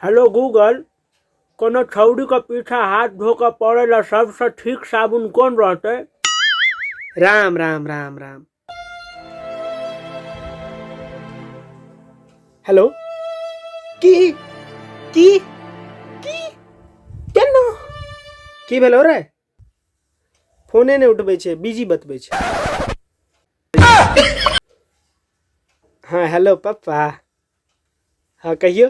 Hello Google, कोनो छौड़ीके पीछा हाथ धो कऽ पड़ै लए सबसँ ठीक साबुन कोन रहतै? राम राम राम राम। हेलो, की की की केना की भेलो रे? फोने नहि उठबै छै, बिजी बतबै छै। हाँ हेलो पप्पा। हाँ कहियौ।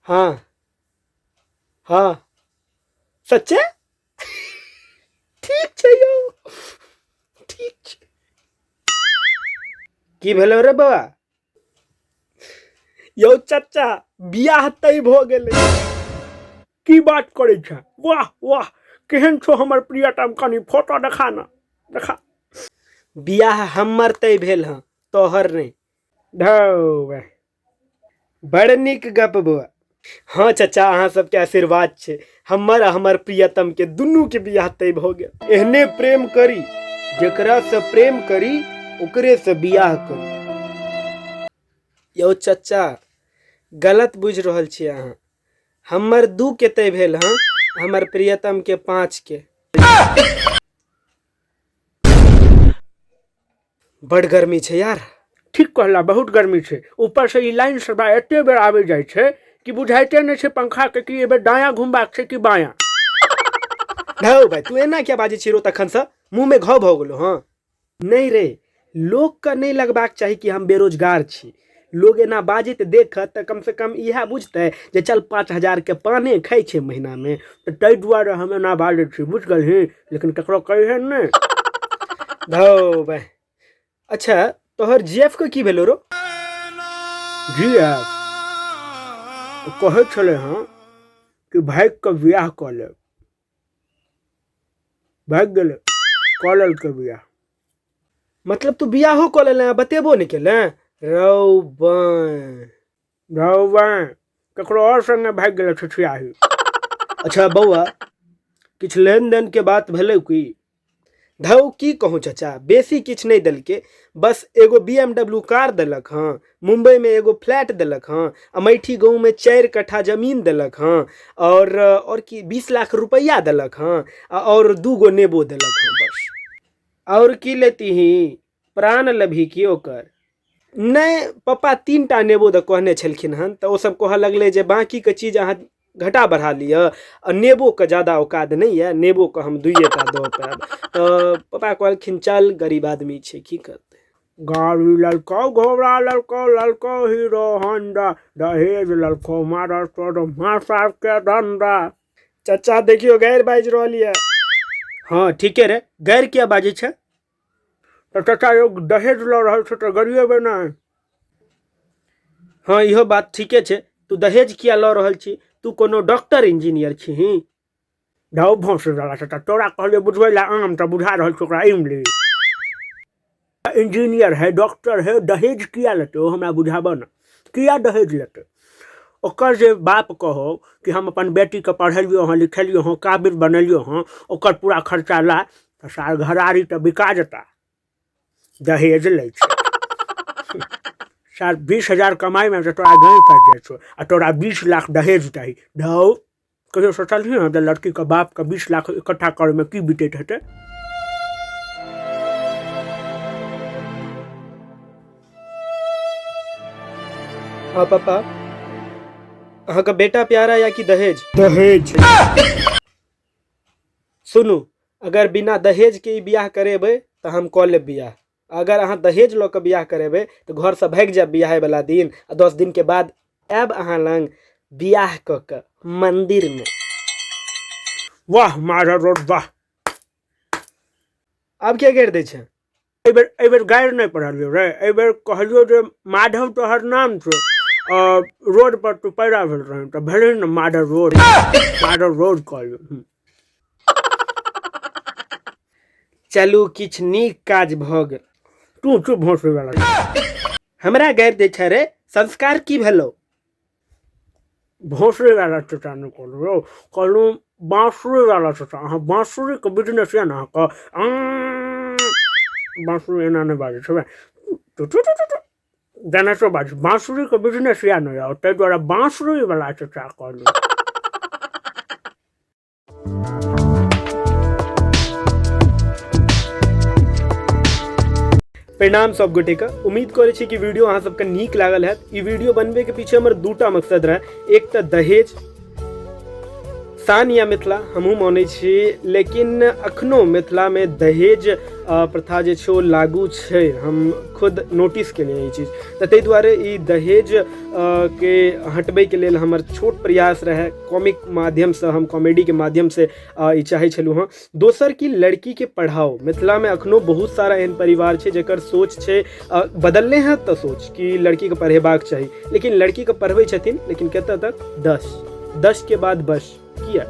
हाँ हाँ सच्चे ठीक छै यौ, ठीक छै। की भेलो रे बौआ? यौ चचा, बियाह तय भऽ गेलै। की बात करै छै? वाह वाह, केहन छौ हमर प्रियतम? कनि फोटो देखा न, देखा। बियाह हमर तय भेल हँ, तोहर नहि। धौ बे। बड़ नीक गप बौआ। हाँ चचा, अहाँ सबके आशीर्वाद छै, हमर आ हमर प्रियतम के दुनू के बियाह तय भऽ गेल। एहने प्रेम करी, जेकरा से प्रेम करी ओकरे से बियाह करी। यौ चचा, गलत बुझि रहल छियै अहाँ। हमर 2 के तय भेल हँ, हमर प्रियतम के 5 के। बड़ गर्मी छै यार। ठीक कहला, बहुत गर्मी छै। ऊपर से ई लाइन सब एते बेर आबि जाइ छै कि बुझाइते नहि छै पंखा के कि एबेर दायाँ घुमबाक छै कि बायाँ। धौ भाई, तू एना किया बाजै छी रो? तखन से मुँह में घाव भऽ गेलो। हँ नहि रे, लोकके नहि लगबाक चाही कि हम बेरोजगार छी। लोग एना बाजैत देखत तऽ कमसँ कम इएह बुझतै जे चल 5000 के पाने खाइ छै महीनामे, तऽ ताहि दुआरे हम एना बाजै छी, बुझि गेलही? लेकिन ककरो कहिहे नहि। धौ भाई। अच्छा, तोहर जी एफ के की भेलो रो? जी एफ कहै छलै हँ कि भागि कऽ बियाह कऽ लेब। भागि गेलै, कऽ लेलकै बियाह। मतलब तू बियाहो कऽ लेलें आ बतेबो नहि केलें? रौ बाँय। रौ बाँय, ककरो आओर संगे भागि गेलै छुछियाही। अच्छा बौआ, किछु लेनदेन के बात भेलै की? धौ की कहूँ चचा, बेसी किछु नहि देलकै, बस एगो बी एम डब्ल्यू कार देलक हँ, मुम्बईमे एगो फ्लैट देलक हँ, अमेठी गाँवमे 4 कट्ठा जमीन देलक हँ, और की 20 लाख रुपैआ देलक हँ, आ और 2 गो नेबो देलक हँ, बस। और की लेतीही? प्राण लभी की ओकर? नहि पप्पा, 3टा नेबो दऽ कहने छलखिन हन, तऽ ओ सब कहऽ लगलै जे बाँकीके चीज अहाँ घटा बढ़ा लिअ आ नेबोके ज्यादा औकात नहि यऽ, नेबोके हम 2टा दऽ पायब। तऽ पप्पा कहलखिन चल, गरीब आदमी छै, की करतै। गाड़ी ललकौ, घोड़ा ललकौ, ललकौ हीरो होंडा, दहेज ललकौ मारा तोर माँ साहब के धंधा। चचा देखियो, गैर बाजि रहल यऽ। हाँ ठीके रे, गैर किया बाजै छै? तऽ चचा यौ, दहेज लऽ रहल छै तऽ गरिएबै नहि? हाँ इहो बात ठीके छै। तू दहेज किया लऽ रहल छी? तू कोनो डॉक्टर इंजीनियर छीही? धौ भौंसवला चचा, तोरा कहलियै बुझबै लए आम तऽ बुझा रहल छौ ओकरा इमली। इंजीनियर है, डॉक्टर है, दहेज किया लेतै? ओ हमरा बुझाबऽ ने, किया दहेज लेतै? ओकर जे बाप कहो कि हम अपन बेटीके पढ़ेलियौ हँ, लिखेलियौ हँ, काबिल बनेलियौ हँ, ओकर पूरा खर्चा ला तऽ सार घरारी तऽ बिका जेता। दहेज लै छै सार। 20,000 कमाइमे तऽ तोरा गाँव पड़ि जाइ छौ आ तोरा 20 लाख दहेज चाही। धौ, कहियो सोचलही हँ जे लड़कीके बापके 20 लाख इकट्ठा करैमे की बितैत हेतै? हाँ पापा, अहाँके बेटा प्यारा या कि दहेज? दहेज। सुनू, अगर बिना दहेज के ई बियाह करेबै तऽ हम कऽ लेब बियाह। अगर अहाँ दहेज लऽ कऽ बियाह करेबै तऽ घरसँ भागि जायब बियाहे वाला दिन, आ 10 दिन के बाद आयब अहाँ लग बियाह कऽ कऽ मंदिर में। वाह माधव रोड वाह। आब किया गारि दै छै? एहिबेर गारि नहि पढ़लियौ रे, एहिबेर कहलियौ जे माधव तोहर नाम छौ, रोड पर तू पैदा भेल रही तऽ भेलही ने माधव रोड, माधव रोड कहलियौ। चलू किछु नीक काज भऽ गेल। तू चुप भोंसुवला। हमरा गारि दै छै रे, संस्कार की भेलौ? भोंसुवला चचा नहि कहलहुँ यौ, कहलहुँ बाँसुरीवला चचा। अहाँ बाँसुरीके बिजनेस यऽ ने अहाँके? बाँसुरी एना नहि बाजै छै। गणेशो बाज बाँसुरीके बिजनेस यऽ ने यौ, ताहि दुआरे बाँसुरीवला चचा कहलहुँ। प्रणाम सब गोटे के, उम्मीद करै छी कि वीडियो अहाँ सबके नीक लागल हैत। ई वीडियो बनबे के पीछे हमर दूटा मकसद रहे, एक तऽ दहेज शान या मिथिला हमहूँ मानै छी, लेकिन अखनो मिथिलामे दहेज प्रथा जे छै ओ लागू छै, हम खुद नोटिस केलियै ई चीज, तऽ ताहि दुआरे ई दहेज के हटबैके लेल हमर छोट प्रयास रहै। कॉमिक माध्यमसँ, हम कॉमेडीके माध्यमसँ ई चाहै छलहुँ हँ। दोसर कि लड़कीके पढ़ाओ, मिथिलामे अखनो बहुत सारा एहन परिवार छै जकर सोच छै बदलले हँ तऽ सोच कि लड़कीके पढ़ेबाक चाही, लेकिन लड़कीके पढ़बै छथिन लेकिन कतऽ तक, 10 के बाद बस। किया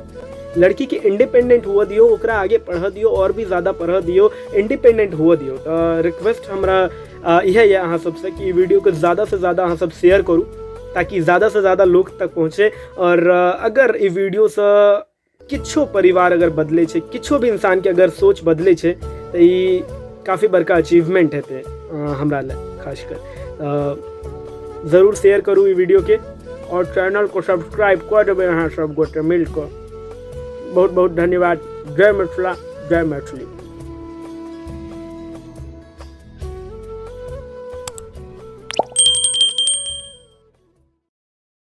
लड़कीके इंडिपेंडेंट हुअ दियौ, ओकरा आगे पढ़ऽ दियौ, आओर भी ज़्यादा पढ़ऽ दियौ, इंडिपेंडेंट हुअ दियौ। तऽ रिक्वेस्ट हमरा इएह यऽ अहाँ सबसँ कि ई वीडियोके ज़्यादासँ ज़्यादा अहाँ सब शेयर करू ताकि ज़्यादासँ ज़्यादा लोक तक पहुँचे। आओर अगर ई वीडियोसँ किछो परिवार अगर बदलै छै, किछो भी इंसानके अगर सोच बदलै छै, तऽ ई काफी बड़का अचीवमेंट हेतै हमरा लए खासकर। जरूर शेयर करू ई वीडियोके आओर चैनल को सब्सक्राइब कऽ देबै अहाँ सब गोटे मिलकऽ। बहुत बहुत धन्यवाद। जय मिथिला, जय मैथिली।